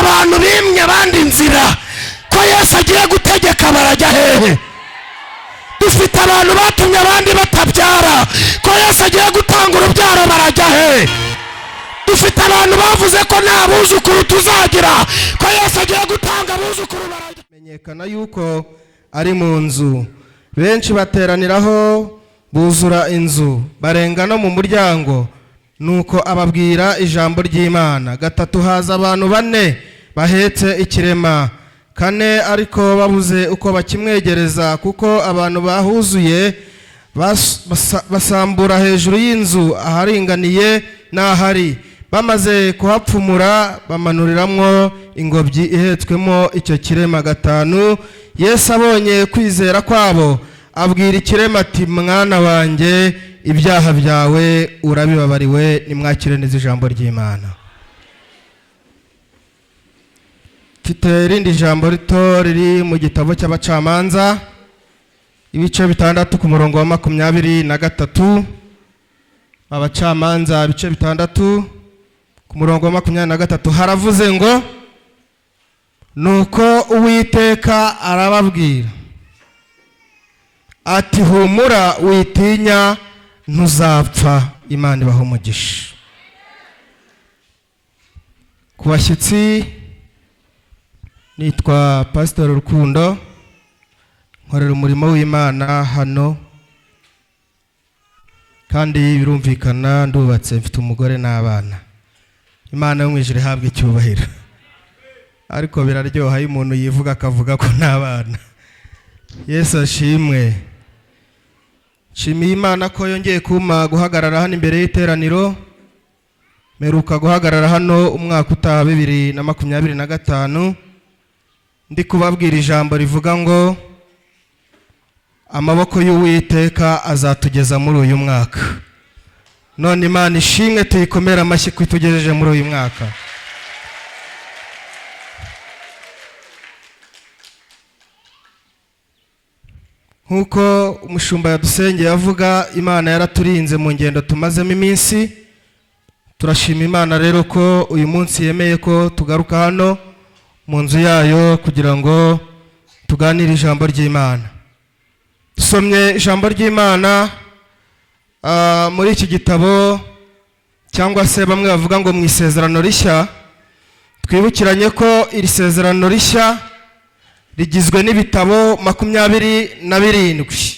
Abantu bimye abandi inzira, ko Yesu agiye gutegeka, barajya hehe? Dufite abantu batumye abandi batabyara, ko Yesu agiye gutanga urubyaro, barajya hehe? Dufite abantu bavuze ko nta buzukuru tuzagira, ko Yesu agiye gutanga abuzukuru, barajya? Menyekana yuko ari mu nzu. Benshi bateraniraho, buzura inzu, barenga no mu muryango. Nuko ababwira ijambo ry'Imana. Gatatu, haza abantu bane bahetse ikirema. Kane, ariko babuze uko bakimwegereza kuko abantu bahuzuye, basambura hejuru y'inzu aharinganiye n'ahari. Bamaze kuhapfumura, bamanuriramwo ingobyi ihetswemo icyo kirema. Gatanu, Yesu abonye kwizera kwabo, abwira ikirema ati: "Mwana wanjye, ibyaha byawe urabibabariwe." Nimwakire neza ijambo ry'Imana. Mfite irindi jambo rito riri mu gitabo cy'Abacamanza, ibice 6, ku murongo wa 23. Abacamanza ibice 6, ku murongo wa 23, haravuze ngo: "Nuko Uwiteka arababwira ati: 'Humura, witinya, ntuzapfa.'" Imana ibaha umugisha. Ku bashyitsi, nitwa Pasitori Rukundo, nkorera umurimo w'Imana hano, kandi birumvikana ndubatse, mfite umugore n'abana. Imana yo mu ijuru ihabwa icyubahiro. Ariko biraryoha iyo umuntu yivuga akavuga ko n'abana. Yesu ashimwe. Nshimiye Imana ko yongeye kumpa guhagarara hano imbere y'iteraniro. Mperuka guhagarara hano umwaka utaha 2025, ndi kubabwira ijambo rivuga ngo amaboko y'Uwiteka azatugeza muri uyu mwaka. None Imana ishimwe, tuyikomere amashyi ko itugejeje muri uyu mwaka. Nk'uko umushumba yadusengeye avuga, Imana yaraturinze mu ngendo tumazemo iminsi. Turashima Imana rero ko uyu munsi yemeye ko tugaruka hano mu nzu yayo kugira ngo tuganire ijambo ry'Imana. Dusomye ijambo ry'Imana muri iki gitabo, cyangwa se bamwe bavuga ngo mu Isezerano Rishya. Twibukiranye ko iri sezerano rishya rigizwe n'ibitabo 27,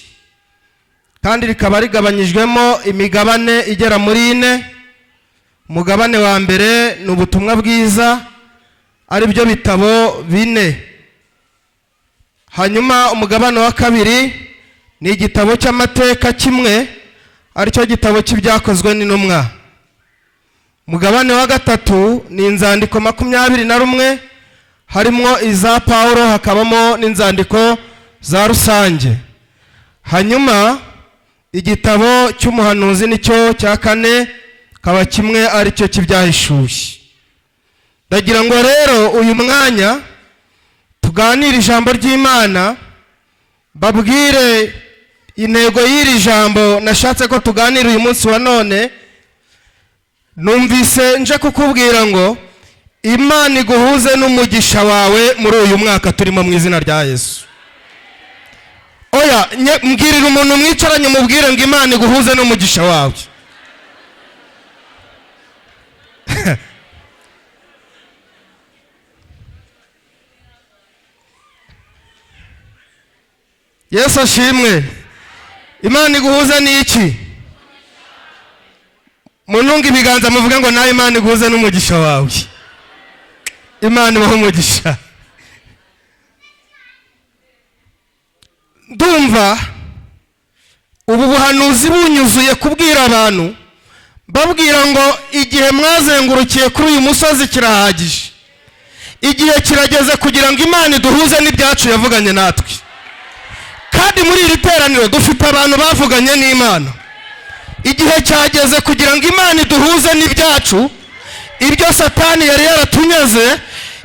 kandi rikaba rigabanyijwemo imigabane igera muri ine. Umugabane wa mbere ni ubutumwa bwiza, ari byo bitabo bine. Hanyuma umugabane wa kabiri ni igitabo cy'amateka kimwe, aricyo gitabo cy'Ibyakozwe n'Intumwa. Umugabane wa gatatu ni inzandiko 21, harimo iza Pawulo, hakabamo n'inzandiko za rusange. Hanyuma igitabo cy'umuhanuzi nicyo cya kane, kaba kimwe, aricyo cy'Ibyahishuye. Ndagira ngo rero uyu mwanya tuganire ijambo ry'Imana, babwire intego y'iri jambo nashatse ko tuganira uyu munsi wa none. Numvise nje kukubwira ngo Imana iguhuze n'umugisha wawe muri uyu mwaka turimo, mu izina rya Yesu. Oya, mbwirira umuntu mwicaranye, umubwire ngo Imana iguhuze n'umugisha wawe. Yesu ashimwe. Imana iguhuze n'iki? Mununga ibiganza, muvuge ngo nawe Imana iguhuze n'umugisha wawe. Imana ibahe umugisha. Ndumva ubu buhanuzi bunyuzuye kubwira abantu, babwira ngo igihe mwazengurukiye kuri uyu musozi kirahagije. Igihe kirageze kugira ngo Imana iduhuze n'ibyacu yavuganye natwe. Kandi muri iri teraniro dufite abantu bavuganye n'Imana. Igihe cyageze kugira ngo Imana iduhuze n'ibyacu, ibyo Satani yari yaratunyaze.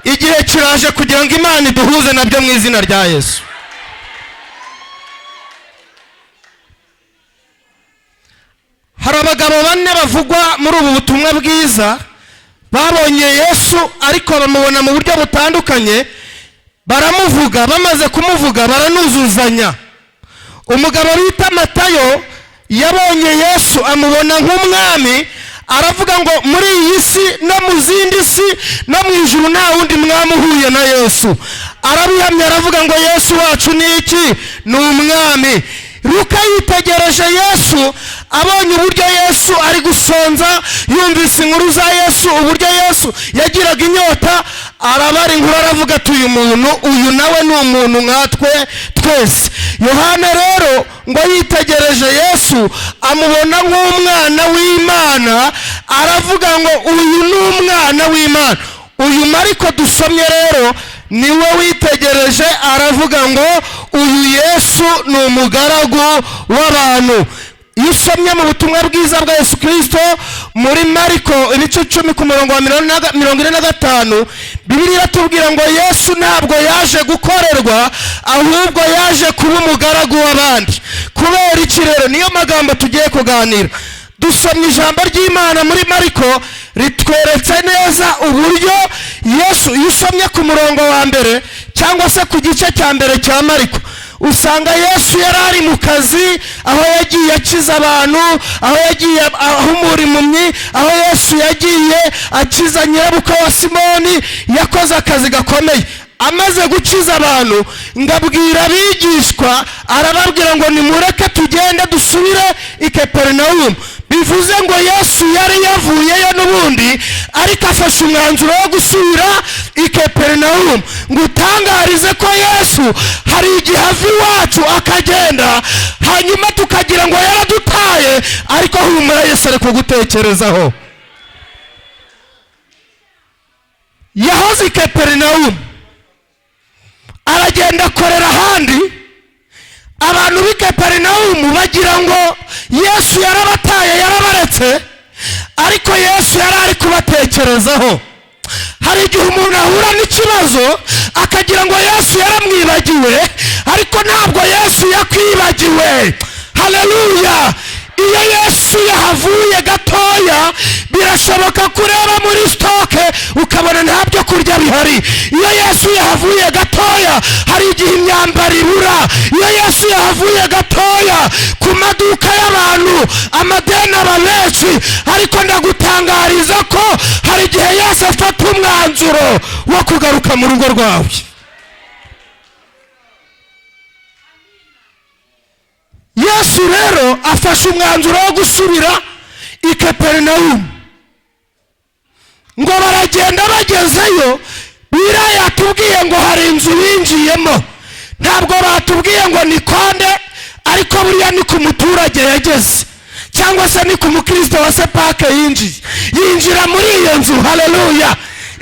Igihe kiraje kugira ngo Imana iduhuze nabyo, mu izina rya Yesu. Hari abagabo bane bavugwa muri ubu butumwa bwiza. Babonye Yesu ariko bamubona mu buryo butandukanye, baramuvuga, bamaze kumuvuga baranuzuzanya. Umugabo bita Matayo yabonye Yesu amubona nk'umwami, aravuga ngo muri iyi si no mu zindi si no mu ijuru nta wundi mwami uhuye na Yesu. Arabihamya, aravuga ngo Yesu wacu ni iki? Ni umwami. Luka yitegereje Yesu, abonye uburyo Yesu ari gusonza, yumvise inkuru za Yesu, uburyo Yesu yagiraga inyota, arabara inkuru, aravuga ati uyu muntu, uyu nawe ni umuntu nkatwe twese. Yohana rero ngo yitegereje Yesu amubona nk'umwana w'Imana, aravuga ngo uyu ni umwana w'Imana. Uyu Mariko dusomye rero niwe witegereje aravuga ngo uyu Yesu ni umugaragu w'abantu. Iyo usomye mu butumwa bwiza bwa Yesu Kristo muri Mariko ibice 10 ku murongo wa 45, Bibiliya iratubwira ngo Yesu ntabwo yaje gukorerwa, ahubwo yaje kuba umugaragu w'abandi. Kubera iki rero? Niyo magambo tugiye kuganira. Dusomye ijambo ry'Imana muri Mariko ritweretse neza uburyo Yesu, iyo usomye ku murongo wa mbere cyangwa se ku gice cya mbere cya Mariko, usanga Yesu yari ari mu kazi, aho yagiye akiza abantu, aho yagiye ahumura impumyi, aho Yesu yagiye akiza nyirabukwe wa Simoni. Yakoze akazi gakomeye. Amaze gukiza abantu, ngabwira abigishwa, arababwira ngo nimureke tugende dusubire i Kaperinawumu. Bivuze ngo Yesu yari yavuyeyo n'ubundi, ariko afashe umwanzuro wo gusubira i Kaperinawumu. Ngo utangarize ko Yesu hari igihe ava iwacu akagenda, hanyuma tukagira ngo yaradutaye, ariko humura, Yesu ari kugutekerezaho. Yahoze i Kaperinawumu, aragenda akorera ahandi. Abantu b'i Kaperinawumu bagira ngo Yesu yarabataye, yarabaretse, ariko Yesu yari ari kubatekerezaho. Hari igihe umuntu ahura n'ikibazo akagira ngo Yesu yaramwibagiwe, ariko ntabwo Yesu yakwibagiwe. Haleluya! Iyo Yesu yahavuye gatoya, birashoboka kureba muri stoke ukabona nta byo kurya bihari. Iyo Yesu yahavuye gatoya, hari igihe imyambaro ibura. Iyo Yesu yahavuye gatoya, ku maduka y'abantu amadeni aba menshi. Ariko ndagutangariza ko hari igihe Yesu afata umwanzuro wo kugaruka mu rugo rwawe. Yesu rero afashe umwanzuro wo gusubira i Kaperinawumu. Ngo baragenda, bagezeyo, Bibiliya yatubwiye ngo hari inzu binjiyemo. Ntabwo batubwiye ngo ni konde, ariko buriya ni ku muturage yageze, cyangwa se ni ku mukristo wa Sepake yinjiye. Yinjira muri iyo nzu. Haleluya!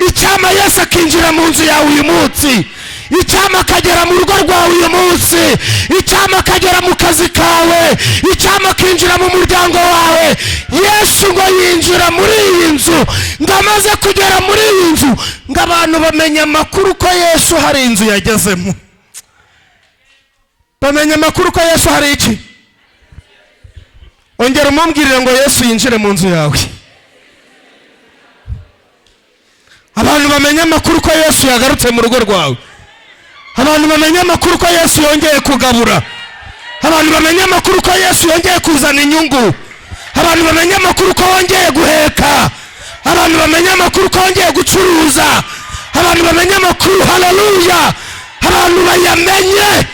Icyama Yesu akinjira mu nzu yawe uyu munsi, icyama akagera mu rugo rwawe uyu munsi, icyama akagera mu kazi kawe, icyama akinjira mu muryango wawe. Yesu ngo yinjira muri iyi nzu, ngo amaze kugera muri iyi nzu, ngo abantu bamenye amakuru ko Yesu hari inzu yagezemo. Bamenye amakuru ko Yesu hari iki? Ongera umumbwirire ngo Yesu yinjire mu nzu yawe. Abantu bamenye amakuru ko Yesu yagarutse mu rugo rwawe. Abantu bamenye amakuru ko Yesu yongeye kugabura. Abantu bamenye amakuru ko Yesu yongeye kuzana inyungu. Abantu bamenye amakuru ko wongeye guheka. Abantu bamenye amakuru ko wongeye gucuruza. Abantu bamenye amakuru. Haleluya! Abantu bayamenye,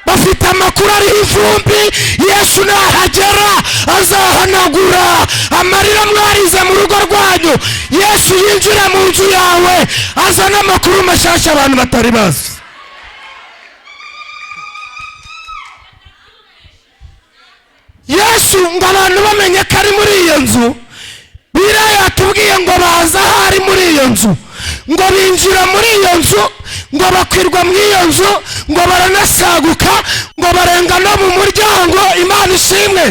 bafite amakuru ariho ivumbi. Yesu nahagera azahanagura amarira mwarize mu rugo rwanyu. Yesu yinjira mu nzu yawe, azana amakuru mashasha abantu batari bazi. Yesu ngo abantu bamenye ko ari muri iyo nzu, Bibiliya yatubwiye ngo baza aho ari muri iyo nzu, ngo binjira muri iyo nzu, ngo bakwirwa muri iyo nzu, ngo baranasaguka, ngo barenga no mu muryango. Imana ishimwe.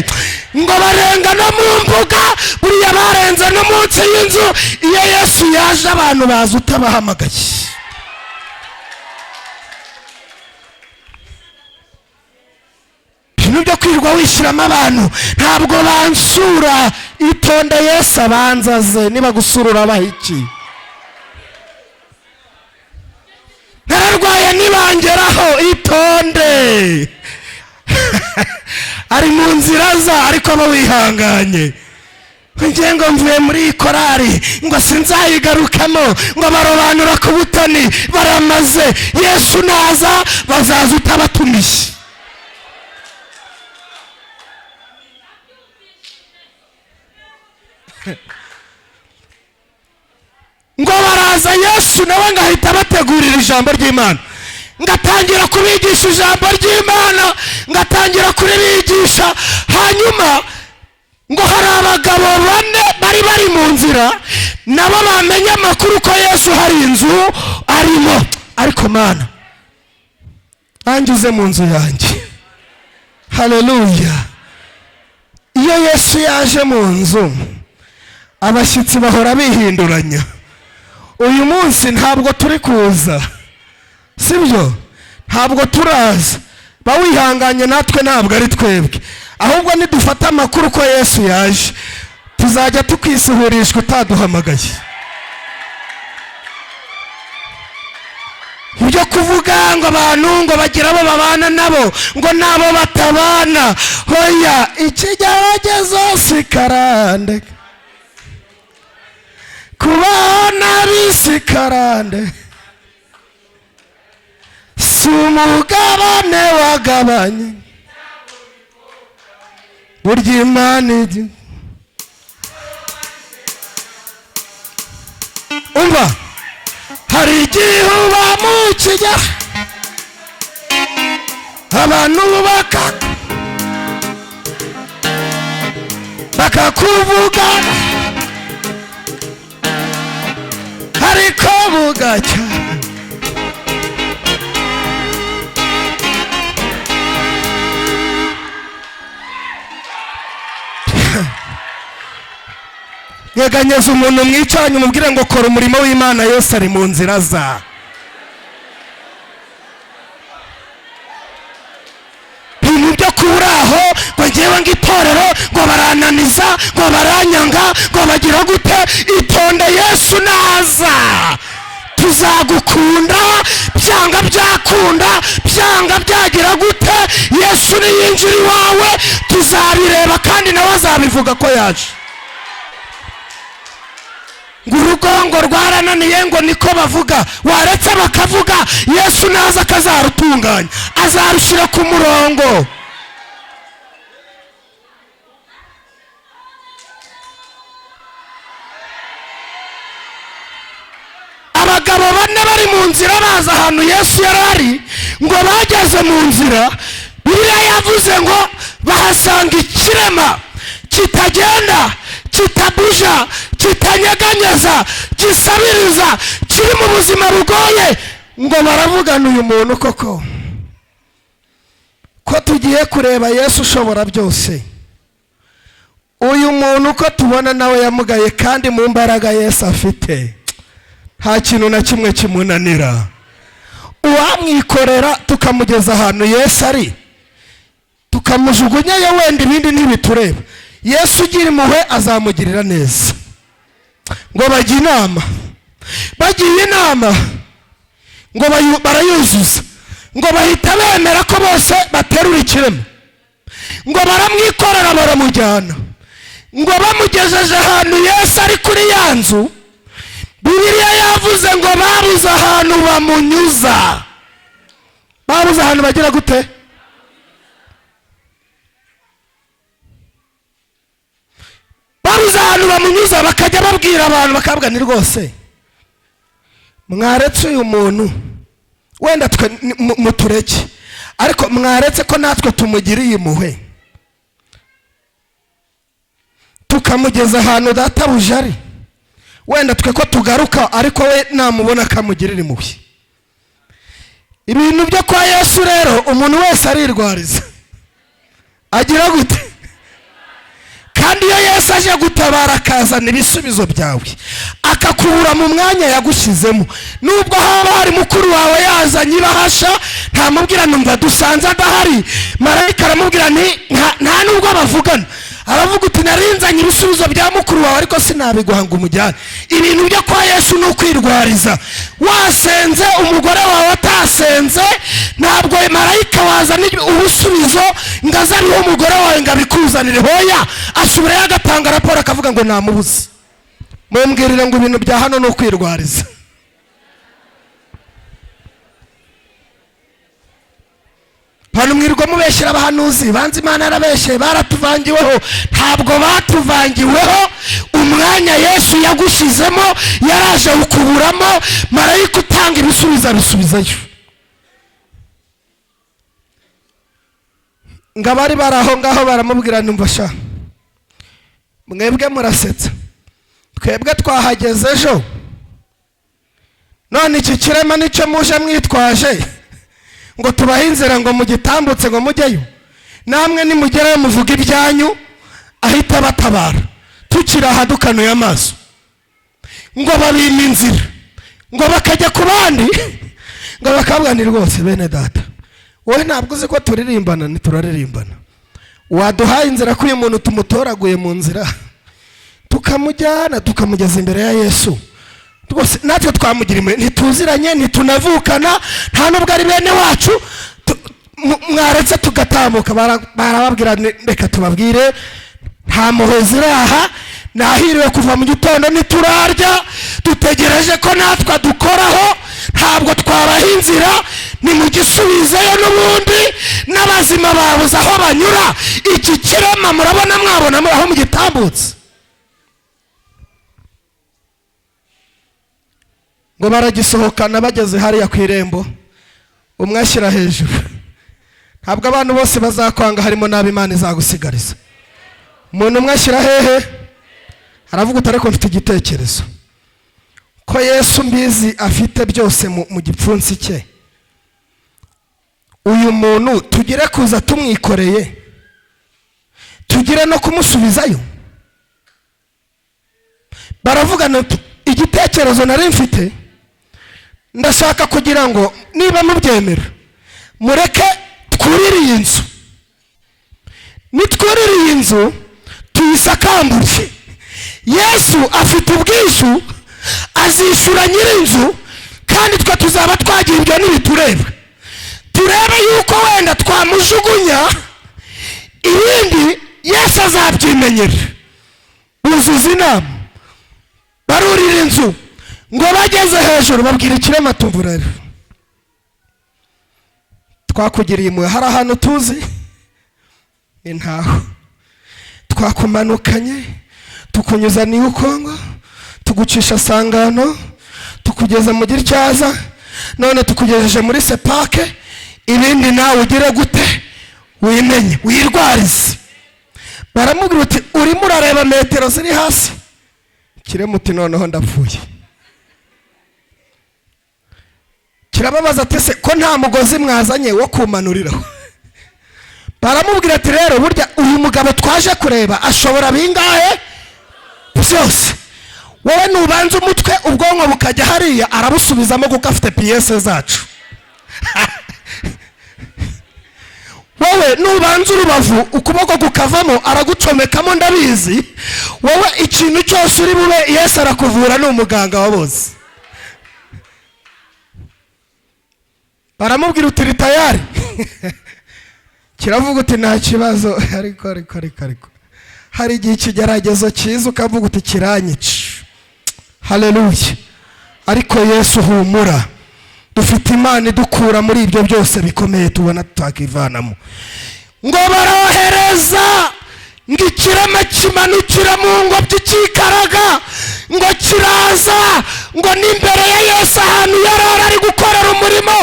Ngo barenga no mu mbuga, buriya barenze no munsi y'inzu. Iyo Yesu yaje abantu baza utabahamagaye. Ibintu byo kwirirwa wishyiramo abantu, ntabwo bansura. Itonde Yesu abanza aze, niba gusura urabaha iki? Nararwaye nibangeraho, itonde. Ari mu nzira za, ariko aba wihanganye. Ngiye ngo mvuye muri iyi korari ngo sinzayigarukamo, ngo barobanura ku butoni baramaze. Yesu naza bazaza utabatumiye. Ngo baraza, Yesu nawe ngahita bategurira ijambo ry'Imana, ngatangira kubigisha ijambo ry'Imana, ngatangira kuribigisha. Hanyuma ngo hari abagabo bane bari bari mu nzira, nabo bamenye amakuru ko Yesu hari inzu arimo. Ariko Mana, nanjye uze mu nzu yanjye. Haleluya. Iyo Yesu yaje mu nzu, abashyitsi bahora bihinduranya. Uyu munsi ntabwo turi kuza, sibyo? Ntabwo turaza, bawihanganye natwe ntabwo ari twebwe, ahubwo nidufata amakuru ko Yesu yaje, tuzajya tukwisuhurishwa utaduhamagaye. Ibyo kuvuga ngo abantu ngo bagira abo babana nabo, ngo nabo batabana, hoya, ikigeragezo si karande, kubana bisi karande, si umugabane wagabanye, burya Imana ijya. Umva, hari igihe uba mu kijya, abantu bakakuvuga, ariko bugacya. Nyeganyeza umuntu mwicaranye umubwire ngo kora umurimo w'Imana, Yesu ari mu nzira za. Ibintu byo kubura aho ngo ngewe ngo itorero ngo barananiza, ngo baranyanga, ngo bagira gute, itonde Yesu naza tuzagukunda, byanga byakunda, byanga byagira gute, Yesu niyinjira iwawe tuzabireba, kandi nawe azabivuga ko yaje. Ngo urugongo rwarananiye ngo niko bavuga, waretse bakavuga, Yesu naza akazarutunganya, azarushyira ku murongo. Abagabo bane bari mu nzira baza ahantu Yesu yari ari, ngo bageze mu nzira, Bibiliya yavuze ngo bahasanga ikirema kitagenda, kitabuja, kitanyeganyeza, gisabiriza, kiri mu buzima bugoye. Ngo baravugana, uyu muntu koko ko tugiye kureba Yesu ushobora byose, uyu muntu ko tubona nawe yamugaye, kandi mu mbaraga Yesu afite nta kintu na kimwe kimunanira. Uwamwikorera tukamugeza ahantu Yesu ari, tukamujugunyayo, wenda ibindi ntibitureba, Yesu ugira impuhwe azamugirira neza. Ngo bajye inama, bagiye inama ngo barayuzuza, ngo bahita bemera ko bose baterura ikirema, ngo baramwikorera baramujyana. Ngo bamugejeje ahantu Yesu ari kuri ya nzu, Bibiliya yavuze ngo babuze ahantu bamunyuza. Babuze ahantu bagira gute? Babuze ahantu bamunyuza, bakajya babwira abantu bakabwa ni rwose mwaretse uyu muntu, wenda twe mutureke, ariko mwaretse ko natwe tumugiriye impuhwe, tukamugeza ahantu databuja ari, wenda twe ko tugaruka, ariko we namubona akamugirira impuhwe. Ibintu byo kwa Yesu rero umuntu wese arirwariza, agira gute? Kandi iyo Yesu aje gutabara akazana ibisubizo byawe, akakubura mu mwanya yagushyizemo, nubwo haba hari mukuru wawe yazanye ibahasha, ntamubwira numva dusanze adahari, marayika aramubwira nti nta nubwo bavugana, Aravuga uti narinzanye ibisubizo bya mukuru wawe ariko sinabiguha ngo umujyane. Ibintu byo kwa Yesu ni ukwirwariza. Wasenze umugore wawe atasenze, ntabwo marayika wazana ubusubizo ngo azane umugore wawe ngo abikuzanire. Hoya, asubirayo agatanga raporo akavuga ngo namubuze. Mumbwirire ngo ibintu bya hano ni ukwirwariza. Hano mwirwa mubeshyira abahanuzi banze Imana yarabeshye, baratuvangiweho. Ntabwo batuvangiweho, umwanya Yesu yagushyizemo yaraje ukuburamo, marayika utanga ibisubizo abisubizayo. Ngo abari bari aho ngaho baramubwira, numva sha mwebwe murasetsa, twebwe twahageze ejo, none iki kirema nicyo muje mwitwaje ngo tubahe inzira ngo mugitambutse ngo mujyeyo, namwe nimugerayo muvuga ibyanyu, ahita batabara tukiri aha dukanuye amaso. Ngo babima inzira, ngo bakajya ku bandi, ngo bakabwira ni rwose bene data, wowe ntabwo uzi ko turirimbana, ntituraririmbana, waduhaye inzira ko uyu muntu tumutoraguye mu nzira tukamujyana tukamugeza imbere ya Yesu, rwose natwe twamugira impuhwe, ntituziranye, ntitunavukana, nta nubwo ari bene wacu, mwaretse tugatambuka. Barababwira reka tubabwire, nta mpuhwe ziri aha, nahiriwe kuva mu gitondo ntiturarya, dutegereje ko natwe dukoraho, ntabwo twabaha inzira, nimugisubizeyo n'ubundi n'abazima babuze aho banyura. Iki kirema murabona mwabona muri aho mugitambutse. Ngo baragisohokana bageze hariya ku irembo, umwe ashyira hejuru. Ntabwo abantu bose bazakwanga, harimo n'abo Imana izagusigariza. Umuntu umwe ashyira hehe? Aravuga uti ariko mfite igitekerezo ko Yesu mbizi afite byose mu gipfunsi cye, uyu muntu tugire kuza tumwikoreye, tugire no kumusubizayo. Baravugana igitekerezo nari mfite, ndashaka kugira ngo niba mubyemera mureke twurire iyi nzu, nitwurire iyi nzu tuyisakambure. Yesu afite ubwishyu, azishyura nyir'inzu, kandi twe tuzaba twagira ibyo ntibitureba. Turebe yuko wenda twamujugunya, ibindi Yesu azabyimenyera. Buzuza inama, barurira inzu, ngo bageze hejuru babwira ikirema tumvura, twakugiriye impuhwe, hari ahantu tuzi intaho, twakumanukanye tukunyuza niyo Kongo, tugucisha Sangano, tukugeza mu Gityaza, none tukugejeje muri Sepake, ibindi nawe ugire gute wimenye wirwarize. Baramubwira uti urimo urareba metero ziri hasi. Kirema uti noneho ndapfuye. Kirababaza ati se ko nta mugozi mwazanye wo kumanuriraho? Baramubwira ati rero burya uyu mugabo twaje kureba ashobora bingahe byose, wowe nubanza umutwe ubwonko bukajya hariya arabusubizamo kuko afite piyese zacu. Wowe nubanza urubavu ukuboko kukavamo aragucomekamo ndabizi, wowe ikintu cyose uri bube Yesu arakuvura, ni umuganga wa bose. Baramubwira uti tayari. Kiravuga uti nta kibazo, ariko ariko ariko ariko hari igihe ikigeragezo cyiza ukavuga uti kiranyica. Haleluya. Ariko Yesu humura, dufite Imana idukura muri ibyo byose bikomeye tubona tutakivanamo. Ngo barohereza ngo ikirema kimanukira mu ngobyi kikaraga, ngo kiraza, ngo n'imbere ya Yesu ahantu yarara ari gukorera umurimo,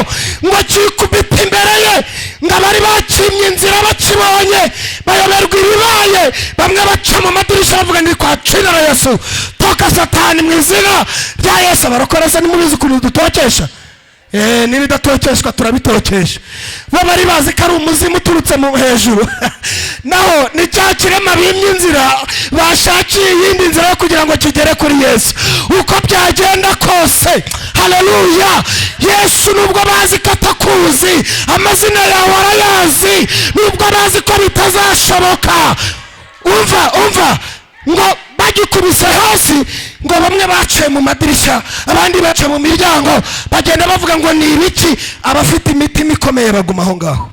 ngo kikubita imbere ye, ngo abari bakimye inzira bakibonye bayoberwa ibibaye, bamwe baca mu madirishya bavuga ni kwa cinara Yesu, toka Satani mu izina rya Yesu. Abarokoreza nimubizi ukuntu dutokesha, nibidatokeshwa turabitokesha. Bo bari bazi ko ari umuzimu uturutse mu hejuru, naho ni cya kirema bimye inzira, bashakiye iyindi nzira yo kugira ngo kigere kuri Yesu. Uko byagenda kose, haleluya, Yesu nubwo bazi ko atakuzi, amazina yawe arayazi, nubwo bazi ko bitazashoboka, Umva ngo bagikubise hasi, ngo bamwe baciye mu madirishya, abandi baca mu miryango, bagenda bavuga ngo ni ibiki. Abafite imitima ikomeye baguma aho ngaho.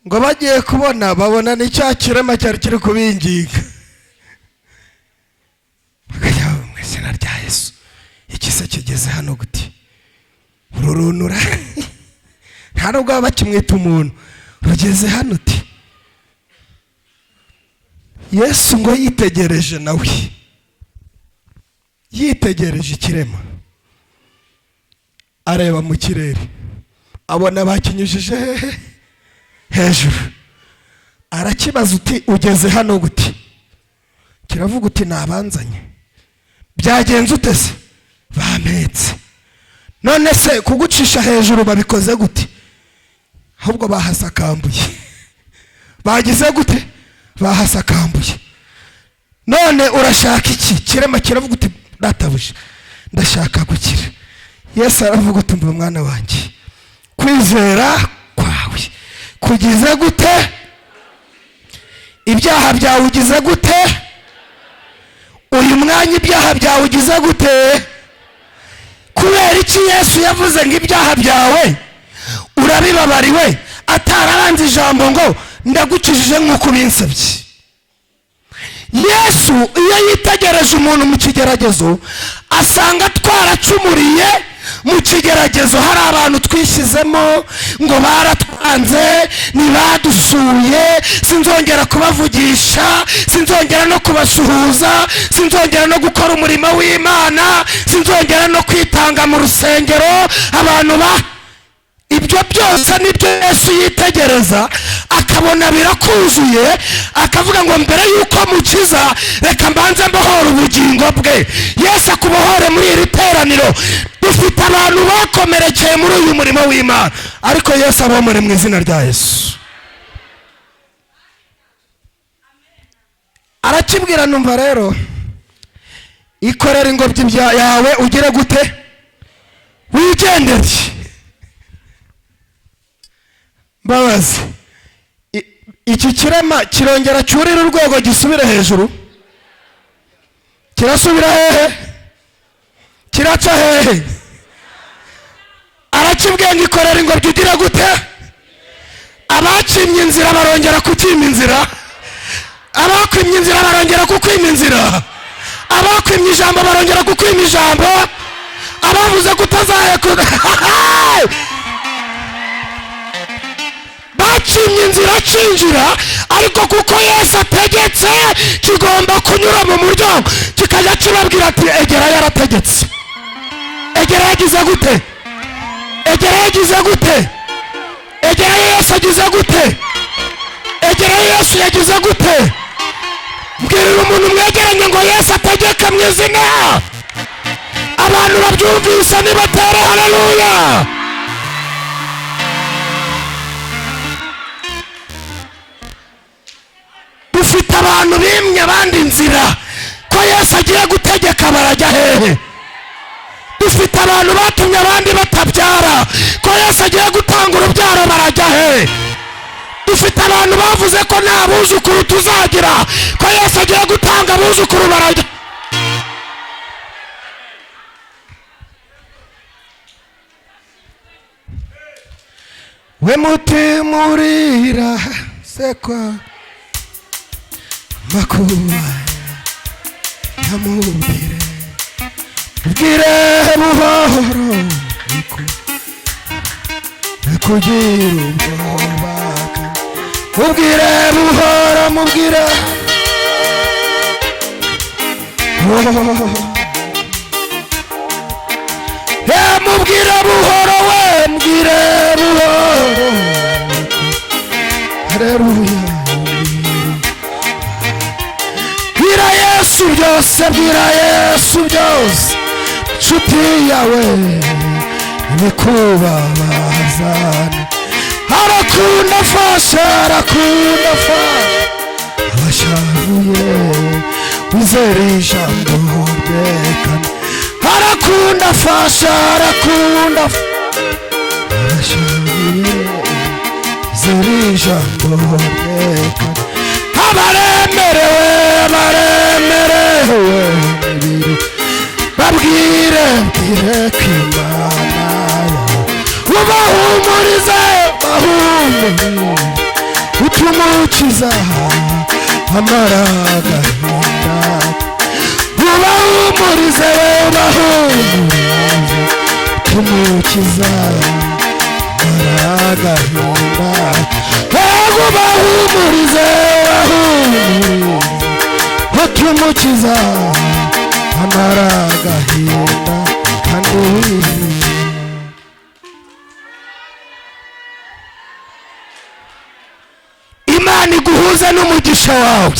Ngo bagiye kubona babona ni cya kirema cyari kiri kubinginga. Bakajya mu izina rya Yesu, iki se kigeze hano gute? Ururunura nta nubwo baba bakimwita umuntu, rugeze hano uti. Yesu ngo yitegereje, nawe yitegereje ikirema, areba mu kirere abona bakinyujije hehe? Hejuru. Arakibaza uti ugeze hano gute? Kiravuga uti nabanzanye. Byagenze ute se? Bampetse. None se kugucisha hejuru babikoze gute? Ahubwo bahasakambuye. Bagize gute? Bahasakambuye. None urashaka iki? Kirema kiravuga uti databuje, ndashaka gukira. Yesu aravuga uti mva mwana wanjye, kwizera kwawe kugize gute? Ibyaha byawe ugize gute? Uyu mwanya ibyaha byawe ugize gute? Kubera iki Yesu yavuze ngo ibyaha byawe urabibabariwe, atarabanza ijambo ngo ndagukijije nk'uko ubinsabye? Yesu iyo yitegereje umuntu mu kigeragezo asanga twaracumuriye mu kigeragezo. Hari abantu twishyizemo ngo baratwanze, ntibadusuye, sinzongera kubavugisha, sinzongera no kubasuhuza, sinzongera no gukora umurimo w'Imana, sinzongera no kwitanga mu rusengero. Abantu ba ibyo byose nibyo Yesu yitegereza akabona birakuzuye, akavuga ngo mbere yuko mukiza reka mbanze mbohore ubugingo bwe. Yesu akubohore muri iri teraniro. Dufite abantu bakomerekeye muri uyu murimo w'Imana, ariko Yesu abomore mu izina rya Yesu. Arakibwira numva rero, ikorera ingobyi yawe ugire gute? Wigendere. Mbabazi, iki kirema kirongera cyurira urwego gisubire hejuru? Kirasubira hehe? Kiraca hehe? Arakibwiye ngo ikorera ingobyi ugire gute? Abacimye inzira barongera kucyima inzira, abakwimye inzira barongera kukwima inzira, abakwimye ijambo barongera kukwima ijambo, abavuze kutazahekura bacimye inzira cinjira. Ariko kuko Yesu ategetse kigomba kunyura mu muryango, kikajya kibabwira ati egera yarategetse. Egera yagize gute? Egera yagize gute? Egera Yesu agize gute? Egera Yesu yagize gute? Mbwirira umuntu mwegeranye ngo Yesu ategeka mu izina. Abantu babyumvise nibatere haleluya. Dufite abantu bimye abandi inzira, ko Yesu agiye gutegeka barajya hehe? Dufite abantu batumye abandi batabyara, ko Yesu agiye gutanga urubyaro barajya hehe? Dufite abantu bavuze ko nta buzukuru tuzagira, ko Yesu agiye gutanga abuzukuru barajya. We mutima urira sekwa makuba yamubwire, ubwire buhoro kugira ubwoba, ubwire buhoro mubwire mubwire buhoro, we mbwire buhoro. Haleluya. Bwira Yesu byose, bwira Yesu byose, nshuti yawe ibikubabazana. Arakunda afasha, arakunda afasha abashavuye, wizere ijambo ryekana. Arakunda afasha, arakunda abashavuye, wizere ijambo ryekana. Abaremerewe, abaremerewe, babwire, bwire ko Imana ubahumurize, bahumurize, utumukiza amara agahinda. Ubahumurize, ubahumurize, utumukiza amara agahinda. Ego, ubahumurize, ubahumurize, utumukiza amara agahinda. Kandi Imana iguhuze n'umugisha wawe.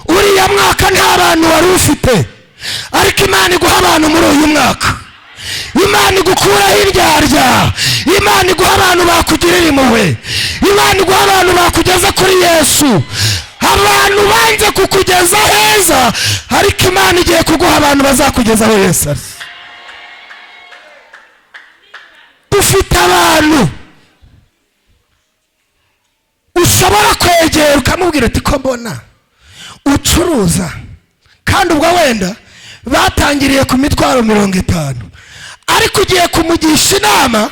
Uriya mwaka nta bantu wari ufite, ariko Imana iguha abantu muri uyu mwaka. Imana igukuraho indyarya. Imana iguha abantu bakugirira impuhwe. Imana iguha abantu bakugeza kuri Yesu. Abantu banze kukugeza heza, ariko Imana igiye kuguha abantu bazakugeza aho Yesu ari. Dufite abantu ushobora kwegera ukamubwira uti: "Ko mbona ucuruza?" Kandi ubwo wenda batangiriye ku mitwaro 50, ariko ugiye kumugisha inama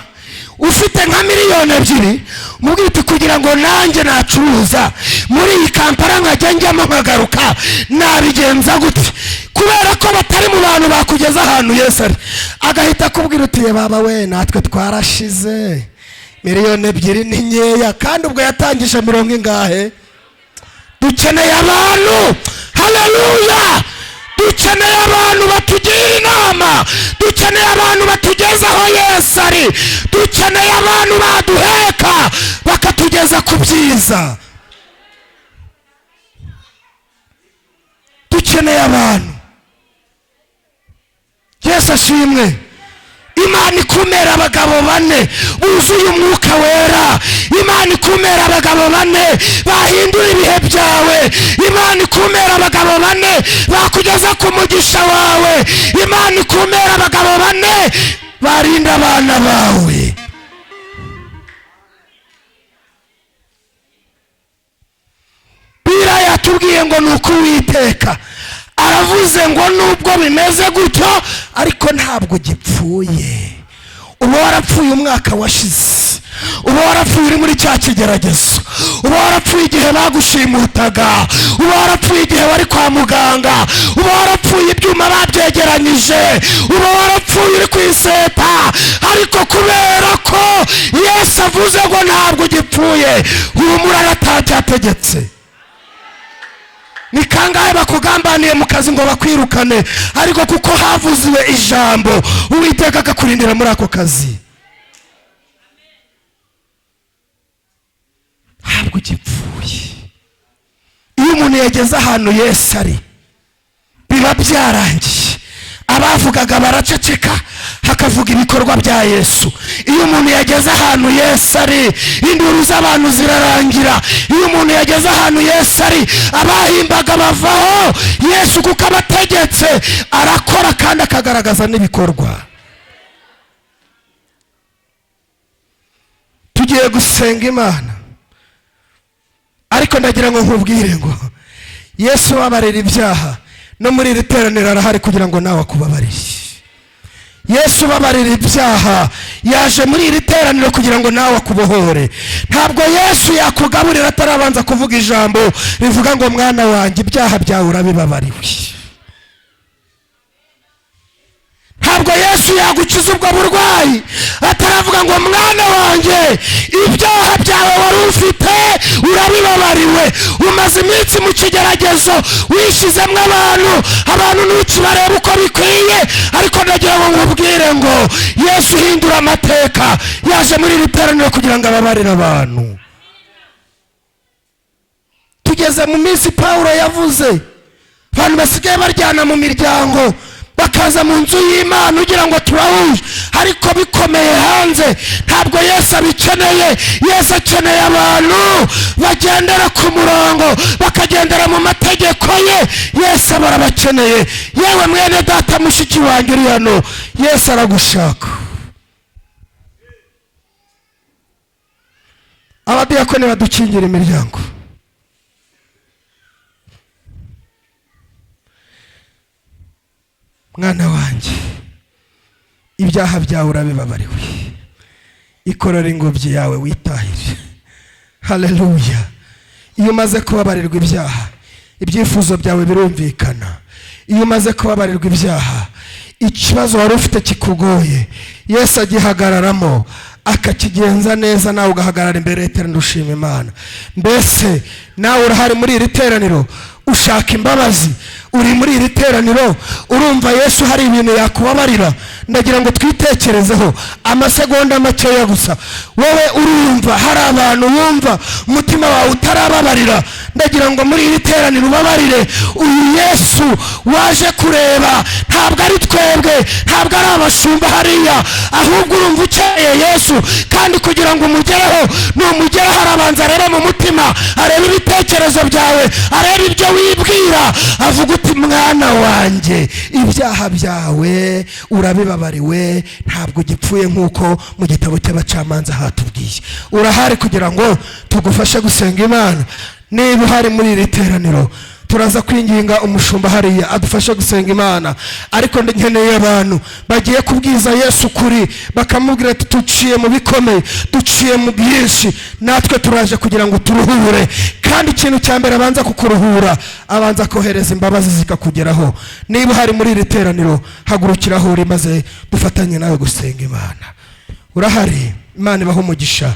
ufite nka miliyoni 2, mubwira uti: "Kugira ngo nanjye nacuruza muri iyi Kampala, nkajya njyamo nkagaruka, nabigenza gute?" Kubera ko batari mu bantu bakugeza ahantu Yesu ari, agahita akubwira uti: "Baba we, natwe twarashize, miliyoni 2 ni nkeya." Kandi ubwo yatangije mirongo ingahe? Dukeneye abantu. Haleluya! Dukeneye abantu batugira inama, dukeneye abantu batugeza aho Yesu ari, dukeneye abantu baduheka bakatugeza ku byiza. Dukeneye abantu. Yesu ashimwe. Imana ikumera abagabo bane buzuye Umwuka Wera. Imana ikumera abagabo bane bahindura ibihe byawe. Imana ikumera abagabo bane bakugeza ku mugisha wawe. Imana ikumera abagabo bane barinda abana bawe. Bira yatubwiye ngo ni uko Uwiteka aravuze ngo nubwo bimeze gutyo, ariko ntabwo gipfuye. Uba warapfuye umwaka washize, uba warapfuye uri muri cya kigeragezo, uba warapfuye igihe bagushimutaga, uba warapfuye igihe wari kwa muganga, uba warapfuye ibyuma babyegeranyije, uba warapfuye uri ku iseta. Ariko kubera ko Yesu avuze ngo ntabwo ugipfuye, humura, aratacyategetse. Ni kangahe bakugambaniye mu kazi ngo bakwirukane, ariko kuko havuziwe ijambo, Uwiteka akakurindira muri ako kazi? Ntabwo ugipfuye. Iyo umuntu yageze ahantu Yesu ari, biba byarangiye. Abavugaga baraceceka, hakavuga ibikorwa bya Yesu. Iyo umuntu yageze ahantu Yesu ari, induru z'abantu zirarangira. Iyo umuntu yageze ahantu Yesu ari, abahimbaga bavaho. Yesu kuko abategetse, arakora kandi akagaragaza n'ibikorwa. Tugiye gusenga Imana, ariko ndagira ngo nkubwire ngo Yesu ubabarira ibyaha no muri iri teraniro arahari kugira ngo nawe akubabarire. Yesu ubabarira ibyaha yaje muri iri teraniro kugira ngo nawe akubohore. Ntabwo Yesu yakugaburira atarabanza kuvuga ijambo rivuga ngo: "Mwana wanjye, ibyaha byawe urabibabariwe." Ntabwo Yesu yagukiza ubwo burwayi ataravuga ngo: "Mwana wanjye, ibyaha byawe wari ufite urabibabariwe." Umaze iminsi mu kigeragezo, wishyizemo abantu, abantu ntukibareba uko bikwiye, ariko ndagira ngo nkubwire ngo Yesu uhindura amateka yaje muri iri teraniro kugira ngo ababarire abantu. Tugeze mu minsi Pawulo yavuze, abantu basigaye baryana mu miryango, bakaza mu nzu y'Imana ugira ngo turahuje, ariko bikomeye hanze. Ntabwo Yesu abikeneye. Yesu akeneye abantu bagendera ku murongo, bakagendera mu mategeko ye. Yesu aba arabakeneye. Yewe mwene data, mushiki wanjye uri hano, Yesu aragushaka. Abadiyakoni badukingira imiryango. Mwana wanjye, ibyaha byawe urabibabariwe, ikorera ingobyi yawe witahire. Haleluya! Iyo umaze kubabarirwa ibyaha, ibyifuzo byawe birumvikana. Iyo umaze kubabarirwa ibyaha, ikibazo wari ufite kikugoye, Yesu agihagararamo akakigenza neza, nawe ugahagarara imbere y'iteraniro ushima Imana. Mbese nawe urahari muri iri teraniro ushaka imbabazi? Uri muri iri teraniro urumva Yesu hari ibintu yakubabarira? Ndagira ngo twitekerezeho amasegonda makeya gusa. Wowe urumva hari abantu wumva umutima wawe utarababarira? Ndagira ngo muri iri teraniro ubabarire. Uyu Yesu waje kureba ntabwo ari twebwe, ntabwo ari abashumba hariya, ahubwo urumva ukeneye Yesu. Kandi kugira ngo umugereho, numugeraho arabanza arebe mu mutima, arebe ibitekerezo byawe, arebe ibyo wibwira, avuga uti: "Mwana wanjye, ibyaha byawe urabibabariwe, ntabwo ugipfuye nk'uko mu gitabo cy'abacamanza hatubwiye." Urahari kugira ngo tugufashe gusenga Imana? Niba uhari muri iri teraniro, turaza kwinginga umushumba hariya adufashe gusenga Imana. Ariko nkeneye abantu bagiye kubwiza Yesu ukuri, bakamubwira ati: "Duciye mu bikomeye, duciye mu byinshi, natwe turaje kugira ngo turuhure." Kandi ikintu cya mbere abanza kukuruhura, abanza kohereza imbabazi zikakugeraho. Niba uhari muri iri teraniro, hagurukira aho uri maze dufatanye nawe gusenga Imana. Urahari? Imana ibaha umugisha,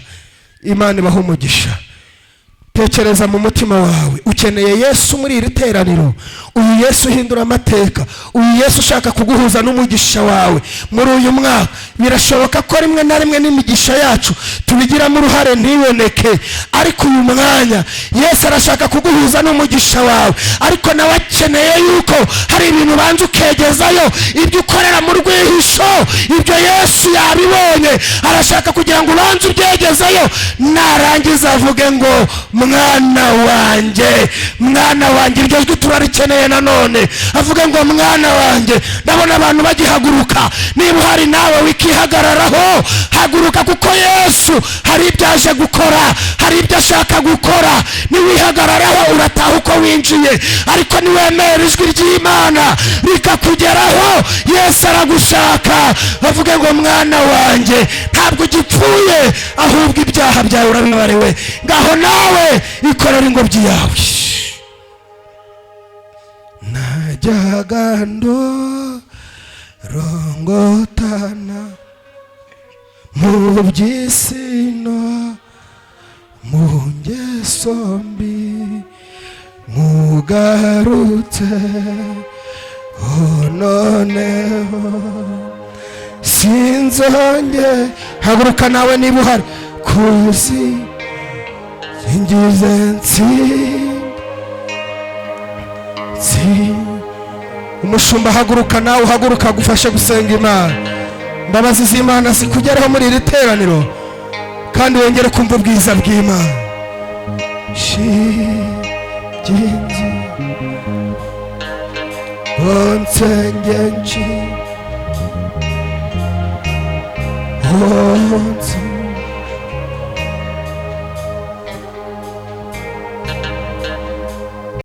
Imana ibaha umugisha. Tekereza mu mutima wawe, ukeneye Yesu muri iri teraniro? Uyu Yesu uhindura amateka, uyu Yesu ushaka kuguhuza n'umugisha wawe muri uyu mwaka. Birashoboka ko rimwe na rimwe n'imigisha yacu tubigiramo uruhare ntiboneke, ariko uyu mwanya Yesu arashaka kuguhuza n'umugisha wawe. Ariko nawe akeneye yuko hari ibintu ubanza ukegezayo, ibyo ukorera mu rwihisho. Ibyo Yesu yabibonye, arashaka kugira ngo ubanze ubyegezeyo, narangiza avuge ngo: "Mwana wanjye, mwana wanjye." Iryo jwi turarikeneye nanone. Avuge ngo: "Mwana wanjye." Ndabona abantu bagihaguruka. Niba uhari nawe wikihagararaho, haguruka, kuko Yesu hari ibyo aje gukora, hari ibyo ashaka gukora. Niwihagararaho urataha uko winjiye, ariko niwemera ijwi ry'Imana rikakugeraho, Yesu aragushaka, avuge ngo: "Mwana wanjye, ntabwo ugipfuye, ahubwo ibyaha byawe urabibabariwe. Ngaho nawe ikorera ingobyi yawe." Najyaga ndorongotana mu by'isi no mu ngeso mbi, mugarutse noneho sinzonge. Haguruka nawe niba uhari. Kuzi ingize nsi nsi. Umushumba, haguruka nawe, uhaguruka agufashe gusenga Imana. Imbabazi z'Imana zikugereho muri iri teraniro, kandi wongere kumva ubwiza bw'Imana. Shiginzi onsengenshi onsi.